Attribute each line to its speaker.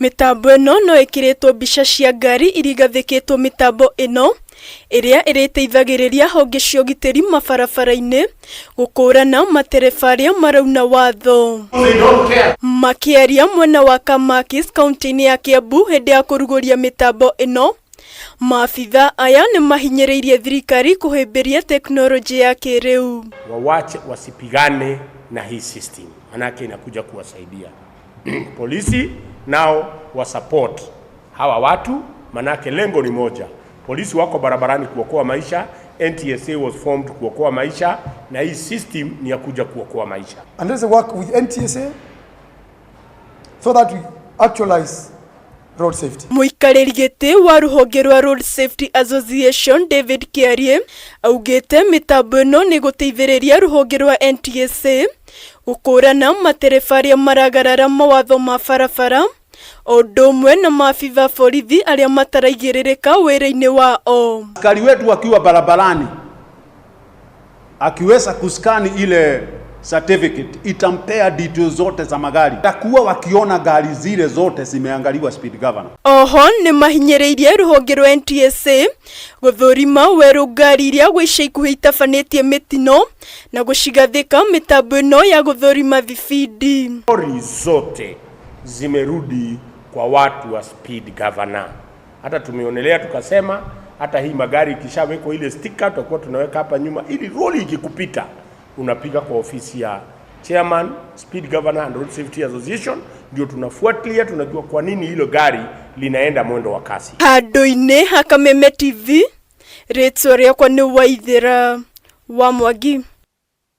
Speaker 1: Mĩtambo ĩno no ĩkĩrĩtwo mbica cia ngari iria igathĩkĩtwo mĩtambo ĩno ĩrĩa ĩrĩteithagĩrĩria honge cia ũgitĩri mabarabara-inĩ gũkũrana matereba arĩa marauna watho. Makĩaria mwena wa Kamakis kaunti-inĩ ya Kiambu hĩndĩ ya kũrugũria mĩtambo ĩno, maabitha aya nĩ mahinyĩrĩirie thirikari kũhĩmbĩria tekinoronjĩ ya kĩrĩu.
Speaker 2: Wawache wasipigane na hii system, manake inakuja kuwasaidia polisi nao wasupport hawa watu, manake lengo ni moja. Polisi wako barabarani kuokoa maisha, NTSA was formed kuokoa maisha, na hii system ni ya kuja kuokoa maisha.
Speaker 3: And let's work with NTSA so that we actualize road safety.
Speaker 1: Mũikarĩri gĩtĩ wa rũhonge rwa Road Safety Association David Kĩarie augĩte mĩtambo ĩno nĩ gũteithĩrĩria rũhonge rwa NTSA gũkũrana matereba arĩa maragarara mawatho ma barabara o ũndũ ũmwe na maabitha borithi arĩa mataraigĩrĩrĩka wĩra-inĩ wao.
Speaker 4: Askari wetu akiwa barabarani akiweza kuskani ile certificate itampea details zote za magari, takuwa wakiona gari zile zote zimeangaliwa speed governor.
Speaker 1: Oho nĩ mahinyĩrĩirie rũhonge rwa NTSA gũthũrima werũ ngari iria gwa ica ikuhĩ itabanĩtie mĩtino na gũcigathĩka mĩtambo ĩno ya gũthũrima thibindi.
Speaker 2: Lori zote zimerudi kwa watu wa speed governor. Hata tumeonelea tukasema hata hii magari ikishawekwa ile stika tutakuwa tunaweka hapa nyuma, ili lori ikikupita unapiga kwa ofisi ya chairman Speed Governor and Road Safety Association, ndio tunafuatilia, tunajua kwa nini hilo gari linaenda mwendo wa kasi.
Speaker 1: Handũ-inĩ ha Kameme TV, rĩtwa rĩakwa nĩ Waithĩra wa Mwangi.